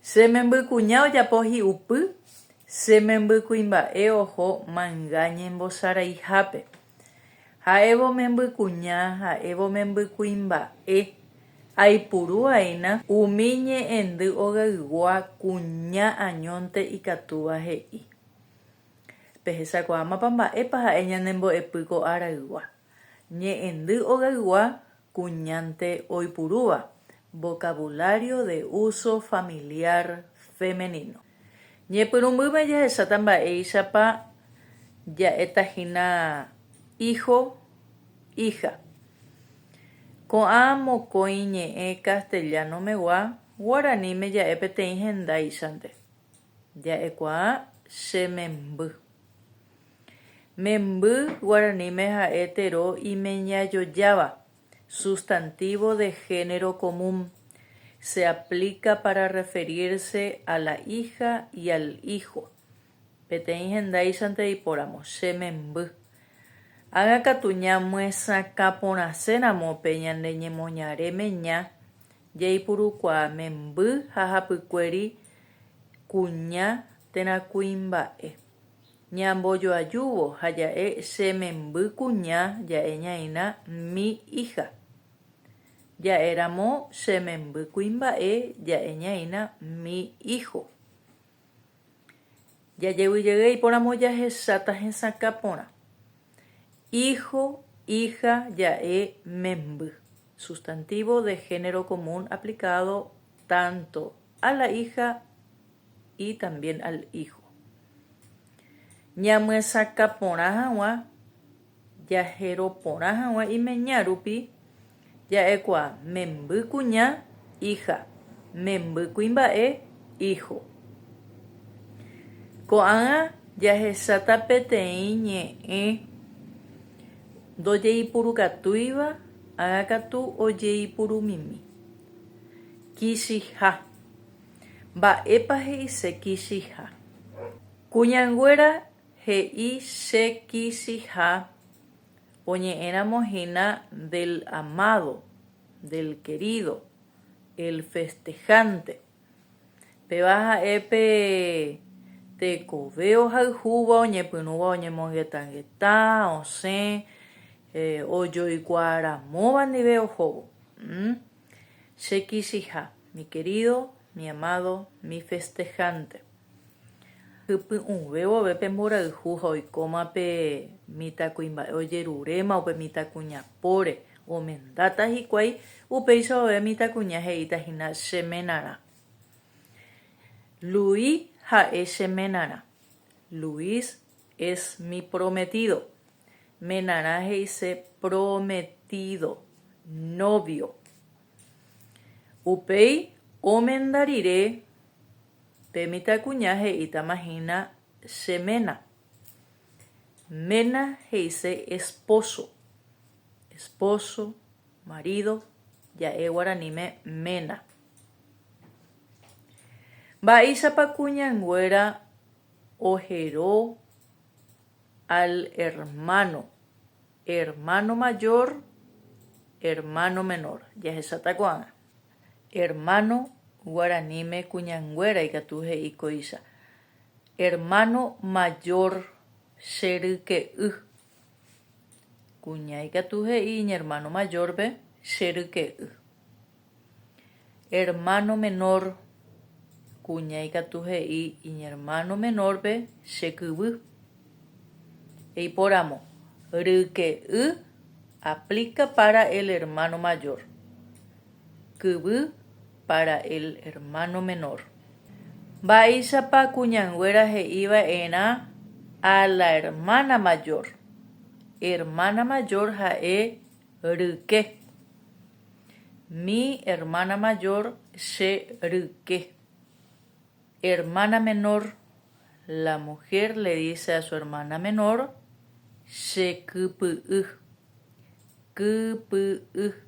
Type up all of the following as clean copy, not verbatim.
Che membykuña ojapo hi'upy, che membykuimba'e oho manga ñembosaraihápe. Ha'évo membykuña, ha'évo membykuimba'e, aipuru'aína umi ñe'ẽndy ogaygua kuña añónte ikatúva he'i. Pehechakuaámapa mba'épa ha'e ñane mbo'epy ko araygua. Ñe'ẽndy ogaygua kuñánte oipurúva, Vocabulario de uso familiar femenino. Ñepyrũmbýme jahecháta mba'éichapa ja'éta hína hijo, hija. Ko'ã mokõi ñe'ẽ castellano megua guaraníme ja'e peteĩ hendáichante. Ja'ekuaa che memby. Memby guaraníme ha'e tero imeñajojáva, sustantivo de género común, se aplica para referirse a la hija y al hijo. Peteĩ hendáichante ipóramo, che memby. Ág̃a katu ñamyesakã porãséramo pe ñane ñemoñare meña, Jaipurukuaa memby ha hapykuéri kuña térã kuimba'e. Ñambojoajúvo ha ja'e che memby kuña ja'e ñaína mi hija. Ja'éramo che memby kuimba'e ja'e ñaína mi hijo. Jajevyjey iporãmo jahecháta hesakã porã. Hijo, hija ja'e memby. Sustantivo de género común aplicado tanto a la hija y también al hijo. Ñamyesakã porã hag̃ua Jahero porã hag̃ua imeña rupi, ja'ekuaa memby kuña, hija, memby kuimba'e, hijo. Ko'ág̃a jahecháta peteĩ ñe'ẽ ndojeipurukatúiva, ág̃a katu ojeipurumimi. Kichiha. Mba'épa he'ise kichiha? Kuñanguéra He'i che kichiha oñe'ẽramo hína del amado, del querido, el festejante. Péva ha'e pe tekove ohayhúva oñepyrũva oñemongetangeta, osẽ, ojoikuaaramóva ndive ohóvo. Che kichiha, mi querido, mi amado, mi festejante. Hypy'ũve vove pe mborayhu ha oikóma pe mitãkuimba'e ojeruréma upe mitãkuña póre, omendáta hikuái, upéicha vove mitãkuña he'íta hína che menarã. Luis ha'e che menarã. Luis es mi prometido. Menarã he'ise prometido, novio. Upéi omenda rire Pe mitãkuña he'ítama hína che ména. Ména he'ise esposo. Esposo, marido, ja'e guaraníme ména. Mba'éichapa kuñanguéra ohero al hermano, hermano mayor, hermano menor. Jahecháta ko'ág̃a. Hermano guaraníme kuñanguéra ikatu he'i kóicha, Hermano mayor che ryke'y. Kuña ikatu he'i iñermano mayor-pe che ryke'y. Hermano menor kuña ikatu he'i iñermano menor-pe che kyvy. Eipóramo, ryke'y aplica para el hermano mayor. Kyvy para el hermano menor. Mba'éichapa kuñanguéra he'i va'erã a la hermana mayor? Hermana mayor ha'e ryke. Mi hermana mayor che ryke. Hermana menor, la mujer le dice a su hermana menor che kypy'y. Kypy'y.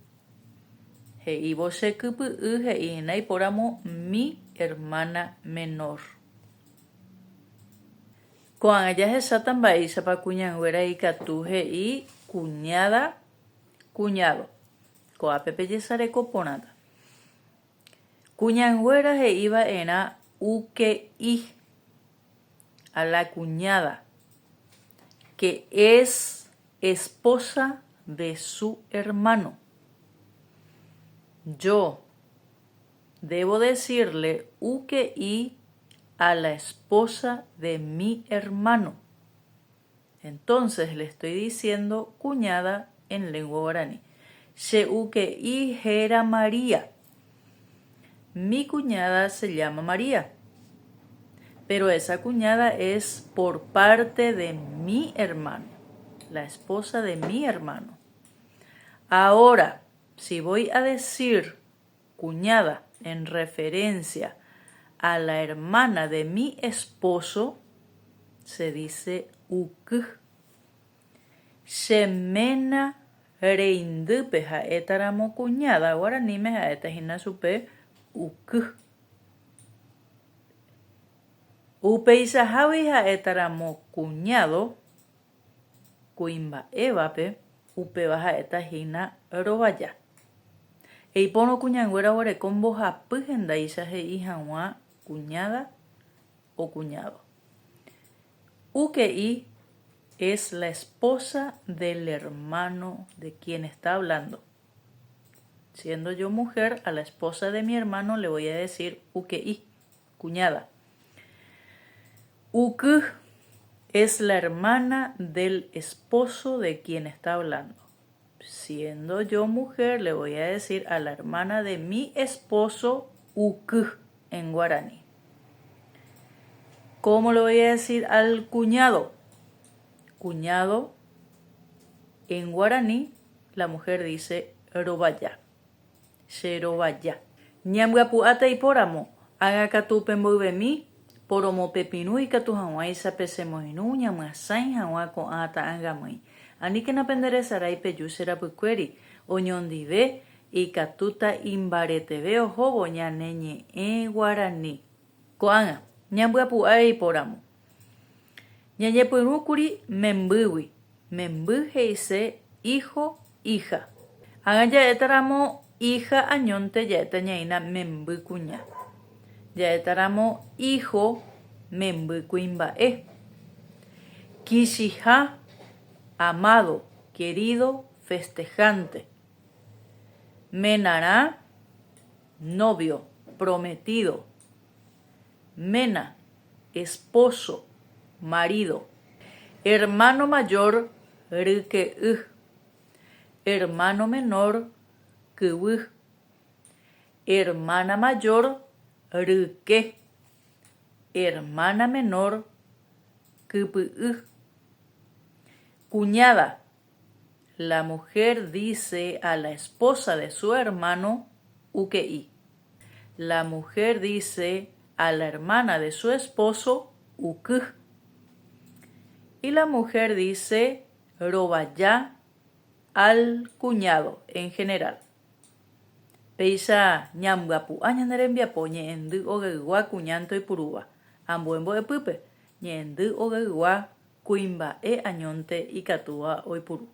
He'ívo che kypy'y he'i hína ipóramo mi hermana menor. Ko'ág̃a jahecháta mba'éichapa kuñanguéra ikatu he'i cuñada, cuñado. Ko'ápe pejesareko porãta. Kuñanguéra he'i va'erã uke'i a la cuñada, que es esposa de su hermano. Yo debo decirle uke'i a la esposa de mi hermano. Entonces le estoy diciendo cuñada en lengua guaraní. Che uke'i héra María. Mi cuñada se llama María. Pero esa cuñada es por parte de mi hermano, la esposa de mi hermano. Ahora, si voy a decir cuñada en referencia a la hermana de mi esposo, se dice uky. Che ména reindýpe ha'étaramo cuñada, guaraníme ha'éta hína chupe uky. Upeichahágui ha'étaramo cuñado, kuimba'évape, upéva ha'éta hína rovaja. Eipórõ kuñanguéra oguereko mbohapy hendáicha he'i hag̃ua cuñada o cuñado. Uke'i es la esposa del hermano de quien está hablando. Siendo yo mujer, a la esposa de mi hermano le voy a decir uke'i, cuñada. Uky es la hermana del esposo de quien está hablando. Siendo yo mujer, le voy a decir a la hermana de mi esposo uky en guaraní. ¿Cómo le voy a decir al cuñado? Cuñado en guaraní, la mujer dice rovaya. Che rovaja. Ñambyapu'áta ipóramo, ágã katu upe mboyvemi, poromopepirũ ikatu hag̃uáicha pechemoirũ ñamyasãi hag̃ua ko'ã ta'angamýi. Aníkena penderesarái peju che rapykuéri, oñondive ikatúta imbareteve ohóvo ñane ñe'ẽ guarani. Ko'ág̃a, ñambyapu'a ipóramo. Ñañepyrũkuri membýgui. Memby he'ise hijo, hija. Ág̃a ja'étaramo hija añónte ja'éta ñaína memby kuña. Ja'étaramo hijo, memby kuimba'e. Kichiha, amado, querido, festejante. Menarã, novio, prometido. Ména, esposo, marido. Hermano mayor ryke'y. Hermano menor kyvy. Hermana mayor ryke. Hermana menor kypy'y. Cuñada, la mujer dice a la esposa de su hermano uke'i. La mujer dice a la hermana de su esposo uky. Y la mujer dice rovaja al cuñado en general. Péicha ñambyapu'a ñane rembiapo ñe'ẽndy ogaygua kuñánte oipurúva, ambue mbo'epýpe, ñe'ẽndy ogaygua kuimba'e añónte ikatúva oipuru.